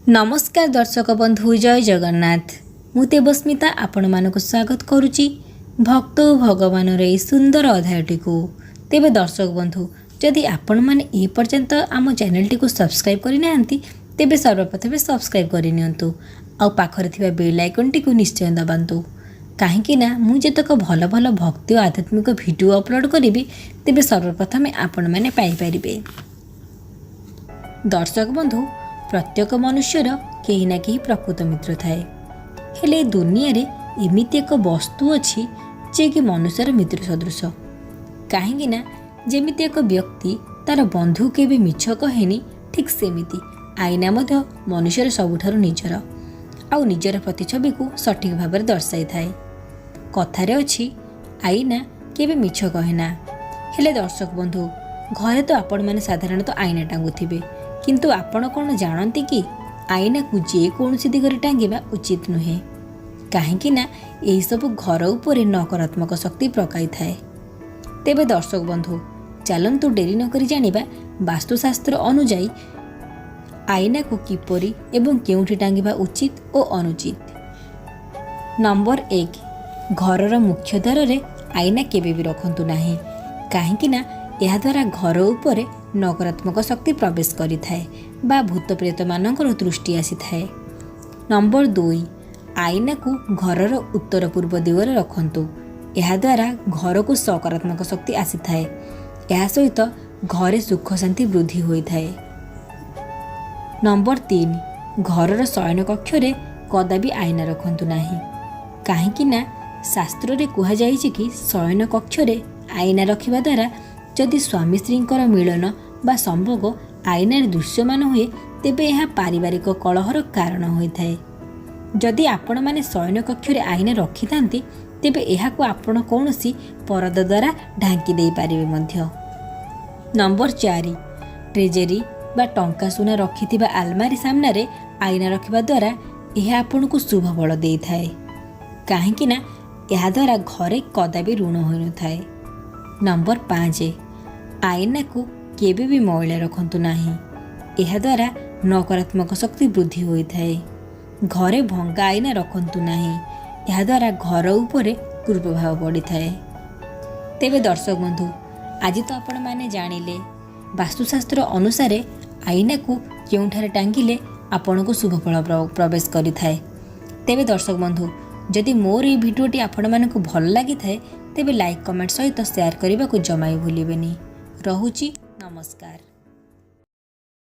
ନମସ୍କାର ଦର୍ଶକ ବନ୍ଧୁ, ଜୟ ଜଗନ୍ନାଥ। ମୁଁ ଦେବସ୍ମିତା ଆପଣମାନଙ୍କୁ ସ୍ୱାଗତ କରୁଛି ଭକ୍ତ ଓ ଭଗବାନର ଏହି ସୁନ୍ଦର ଅଧ୍ୟାୟଟିକୁ। ତେବେ ଦର୍ଶକ ବନ୍ଧୁ, ଯଦି ଆପଣମାନେ ଏ ପର୍ଯ୍ୟନ୍ତ ଆମ ଚ୍ୟାନେଲଟିକୁ ସବସ୍କ୍ରାଇବ୍ କରିନାହାନ୍ତି, ତେବେ ସର୍ବପ୍ରଥମେ ସବସ୍କ୍ରାଇବ୍ କରିନିଅନ୍ତୁ ଆଉ ପାଖରେ ଥିବା ବେଲ୍ ଆଇକନ୍ଟିକୁ ନିଶ୍ଚୟ ଦବାନ୍ତୁ, କାହିଁକି ନା ମୁଁ ଯେତେକ ଭଲ ଭଲ ଭକ୍ତି ଓ ଆଧ୍ୟାତ୍ମିକ ଭିଡ଼ିଓ ଅପଲୋଡ଼ କରିବି, ତେବେ ସର୍ବପ୍ରଥମେ ଆପଣମାନେ ପାଇପାରିବେ। ଦର୍ଶକ ବନ୍ଧୁ, ପ୍ରତ୍ୟେକ ମନୁଷ୍ୟର କେହି ନା କେହି ପ୍ରକୃତ ମିତ୍ର ଥାଏ। ହେଲେ ଏ ଦୁନିଆରେ ଏମିତି ଏକ ବସ୍ତୁ ଅଛି, ଯିଏକି ମନୁଷ୍ୟର ମିତ୍ର ସଦୃଶ। କାହିଁକି ନା ଯେମିତି ଏକ ବ୍ୟକ୍ତି ତା'ର ବନ୍ଧୁ କେବେ ମିଛ କହେନି, ଠିକ୍ ସେମିତି ଆଇନା ମଧ୍ୟ ମନୁଷ୍ୟର ସବୁଠାରୁ ନିଜର ଆଉ ନିଜର ପ୍ରତିଛବିକୁ ସଠିକ୍ ଭାବରେ ଦର୍ଶାଇଥାଏ। କଥାରେ ଅଛି, ଆଇନା କେବେ ମିଛ କହେନା। ହେଲେ ଦର୍ଶକ ବନ୍ଧୁ, ଘରେ ତ ଆପଣମାନେ ସାଧାରଣତଃ ଆଇନା ଟାଙ୍ଗୁଥିବେ, କିନ୍ତୁ ଆପଣ କ'ଣ ଜାଣନ୍ତି କି ଆଇନାକୁ ଯେକୌଣସି ଦିଗରେ ଟାଙ୍ଗିବା ଉଚିତ ନୁହେଁ? କାହିଁକି ନା ଏହିସବୁ ଘର ଉପରେ ନକାରାତ୍ମକ ଶକ୍ତି ପକାଇଥାଏ। ତେବେ ଦର୍ଶକ ବନ୍ଧୁ, ଚାଲନ୍ତୁ ଡେରି ନକରି ଜାଣିବା ବାସ୍ତୁଶାସ୍ତ୍ର ଅନୁଯାୟୀ ଆଇନାକୁ କିପରି ଏବଂ କେଉଁଠି ଟାଙ୍ଗିବା ଉଚିତ ଓ ଅନୁଚିତ। ନମ୍ବର 1, ଘରର ମୁଖ୍ୟ ଦ୍ୱାରରେ ଆଇନା କେବେ ବି ରଖନ୍ତୁ ନାହିଁ। କାହିଁକି ନା ଏହାଦ୍ୱାରା ଘର ଉପରେ ନକାରାତ୍ମକ ଶକ୍ତି ପ୍ରବେଶ କରିଥାଏ ବା ଭୂତ ପ୍ରେତମାନଙ୍କର ଦୃଷ୍ଟି ଆସିଥାଏ। ନମ୍ବର 2, ଆଇନାକୁ ଘରର ଉତ୍ତର ପୂର୍ବ ଦିଗରେ ରଖନ୍ତୁ। ଏହାଦ୍ୱାରା ଘରକୁ ସକାରାତ୍ମକ ଶକ୍ତି ଆସିଥାଏ। ଏହା ସହିତ ଘରେ ସୁଖ ଶାନ୍ତି ବୃଦ୍ଧି ହୋଇଥାଏ। ନମ୍ବର 3, ଘରର ଶୟନ କକ୍ଷରେ କଦାପି ଆଇନା ରଖନ୍ତୁ ନାହିଁ। କାହିଁକି ନା ଶାସ୍ତ୍ରରେ କୁହାଯାଇଛି କି ଶୟନ କକ୍ଷରେ ଆଇନା ରଖିବା ଦ୍ୱାରା ଯଦି ସ୍ୱାମୀ ସ୍ତ୍ରୀଙ୍କର ମିଳନ ବା ସମ୍ଭୋଗ ଆଇନାରେ ଦୃଶ୍ୟମାନ ହୁଏ, ତେବେ ଏହା ପାରିବାରିକ କଳହର କାରଣ ହୋଇଥାଏ। ଯଦି ଆପଣମାନେ ଶୟନ କକ୍ଷରେ ଆଇନା ରଖିଥାନ୍ତି, ତେବେ ଏହାକୁ ଆପଣ କୌଣସି ପରଦା ଦ୍ୱାରା ଢାଙ୍କି ଦେଇପାରିବେ ମଧ୍ୟ। ନମ୍ବର 4, ଟ୍ରେଜେରୀ ବା ଟଙ୍କା ସୁନା ରଖିଥିବା ଆଲମାରି ସାମ୍ନାରେ ଆଇନା ରଖିବା ଦ୍ୱାରା ଏହା ଆପଣଙ୍କୁ ଶୁଭ ଫଳ ଦେଇଥାଏ। କାହିଁକି ନା ଏହାଦ୍ୱାରା ଘରେ କଦାପି ଋଣ ହୋଇନଥାଏ। ନମ୍ବର 5, ଆଇନାକୁ କେବେ ବି ମଇଳା ରଖନ୍ତୁ ନାହିଁ। ଏହାଦ୍ୱାରା ନକାରାତ୍ମକ ଶକ୍ତି ବୃଦ୍ଧି ହୋଇଥାଏ। ଘରେ ଭଙ୍ଗା ଆଇନା ରଖନ୍ତୁ ନାହିଁ। ଏହାଦ୍ୱାରା ଘର ଉପରେ କୁପ୍ରଭାବ ପଡ଼ିଥାଏ। ତେବେ ଦର୍ଶକ ବନ୍ଧୁ, ଆଜି ତ ଆପଣମାନେ ଜାଣିଲେ ବାସ୍ତୁଶାସ୍ତ୍ର ଅନୁସାରେ ଆଇନାକୁ କେଉଁଠାରେ ଟାଙ୍ଗିଲେ ଆପଣଙ୍କୁ ଶୁଭଫଳ ପ୍ରବେଶ କରିଥାଏ। ତେବେ ଦର୍ଶକ ବନ୍ଧୁ, ଯଦି ମୋର ଏହି ଭିଡ଼ିଓଟି ଆପଣମାନଙ୍କୁ ଭଲ ଲାଗିଥାଏ, ତେବେ ଲାଇକ୍, କମେଣ୍ଟ ସହିତ ସେୟାର କରିବାକୁ ଜମା ବି ଭୁଲିବେନି। ରହୁଛି, ନମସ୍କାର।